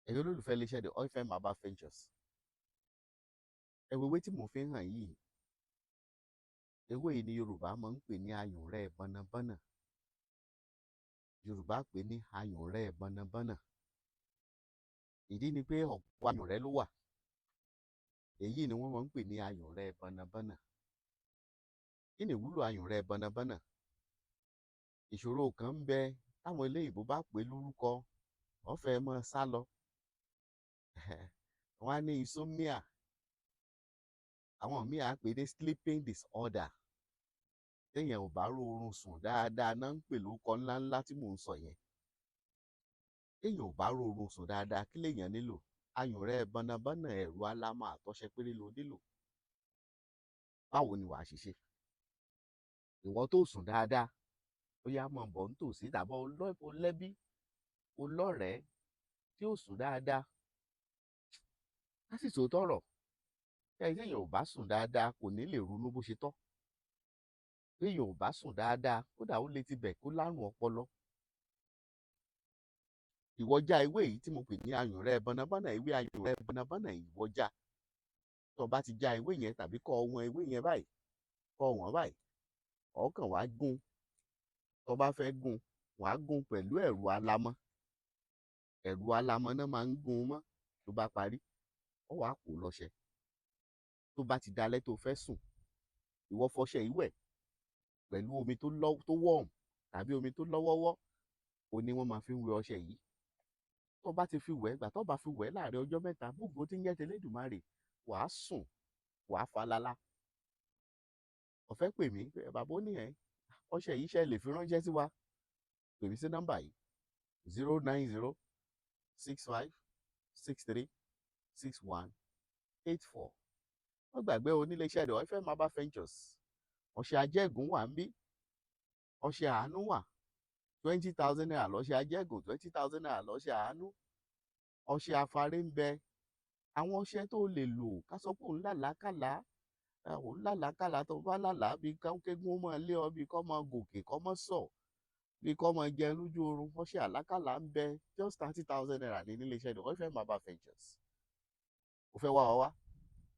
Ẹ̀yin olólùfẹ́ iléeṣẹ́ The Oil Herbal Ventures, ẹ wo ewé tí mò ń fi hàn yìí. Ewé yìí ni Yorùbá máa ń pè ní ayùnrẹ́ bọnabọ́nà. Yorùbá pè ní ayùnrẹ́ bọnabọ́nà. Ìdí ni pé ọ̀pọ̀ ayùnrẹ́ ló wà. Èyí ni wọ́n máa ń pè ní ayùnrẹ́ bọnabọ́nà. Kí ni ìwúlò ayùnrẹ́ bọnabọ́nà? Ìṣòro kan ń bẹ táwọn eléyìnbó bá pè é lórúkọ, wọ́n fẹ́ máa sá lọ. Wọ́n á ní insomnia, àwọn míì á pè é ní sleeping disorder. Téèyàn ò bá róorun sùn dáadáa náà ń pè lórúkọ ńláńlá tí mò ń sọ yẹn. Téèyàn ò bá róorun sùn dáadáa, kí lèèyàn nílò? Ayùnrẹ́ bọnabọ́nà, ẹ̀rù alámọ̀ àtọṣẹ péré ló nílò. Báwo ni wàá ṣe ṣe? Ìwọ tó sùn dáadáa, ó yá, máa bọ̀ nítòsí, tàbí o lẹ́bí, o lọ́rẹ̀ẹ́ tí ò sùn dáadáa. Ká sì sòótọ́ ọ̀rọ̀, téèyàn ò bá sùn dáadáa, kò ní lè ronú bó ṣe tọ́. Téèyàn ò bá sùn dáadáa, kódà ó lè tibẹ̀ kó lárùn ọpọlọ. Ìwọ já ewé yìí tí mo pè ní ayùnrẹ́ bọnabọ́nà, ewé ayùnrẹ́ bọnabọ́nà, ìwọ já. Tó o bá ti já ewé yẹn tàbí kó o wọn ewé yẹn báyìí, kó o wọ̀n báyìí, ó kàn wá gún. Tó o bá fẹ́ gún, wàá gún pẹ̀lú ẹ̀rù alamọ. Ẹ̀rù alamọ náà máa ń gún mọ́. Tó bá parí, ó wàá pò lọ́ṣẹ. Tó bá ti dalẹ́ tó fẹ́ sùn, ìwọ fọṣẹ yìí wẹ̀ pẹ̀lú omi tó lọ́ tó warm tàbí omi tó lọ́wọ́wọ́. Ó ní wọ́n máa fi ń wẹ ọṣẹ yìí. Tó bá ti fi wẹ̀, gbà tó bá fi wẹ̀, láàrin ọjọ́ 3, gbogbo tí ń jẹ́ tẹlẹ́dùmarè, wàá sùn, wàá falala. Ó fẹ́ pè mí pé, "Bàbá ó ní ẹ̀ ọṣẹ yìí ṣe lè fi ránṣẹ́ sí wa?" Pè mí sí nọ́mbà yìí: 09065636184. Wọ́n gbàgbé oníléeṣẹ́ The Oil Herbal Ventures. Ọṣẹ ajẹ́gùn wà ń bí, ọṣẹ àánú wà. ₦20,000 lọ́ṣẹ ajẹ́gùn, ₦20,000 lọ́ṣẹ àánú. Ọṣẹ afárẹ́ ń bẹ. Àwọn ọṣẹ tó lè lò, ká sọ pé òun làlákàlà, òun làlákàlà, tó bá lálàá bí kéégún ó máa lé ọ, bí kó máa gòkè, kó máa sọ̀, bí kó máa jẹun lójú oorun, ọṣẹ àlákàlà ń bẹ. Just ₦30,000 ní níléeṣẹ́ The Oil Herbal Ventures. Ó fẹ́ wá wa wá,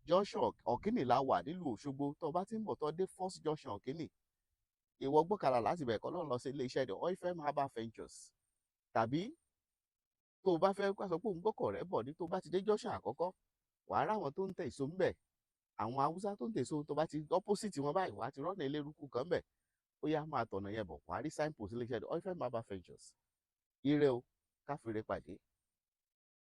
junction Ọ̀kínì la wà nílùú Òṣogbo. Tó bá ti ń bọ̀, tó dé first junction Ọ̀kínì, ìwọ gbọ́kadà láti bẹ̀ kọ́ lọ́n lọ sí iléeṣẹ́ The Oil Herbal Ventures. Tàbí tó o bá fẹ́ ká sọ pé òun gbọ́kọ̀ rẹ̀ bọ̀ ní, tó o bá ti dé junction àkọ́kọ́, wàá ráwọn tó ń tẹ̀ èso ńbẹ̀, àwọn Haúsá tó ń tèso. Tó bá ti opposite wọn báyìí, wàá ti rọ́nà eléruku kan ńbẹ̀. Ó yá, máa tọ̀nà yẹn bọ̀, wàá rí signpost iléeṣẹ́ The Oil Herbal Ventures. Ire o, káfíńre pàdé.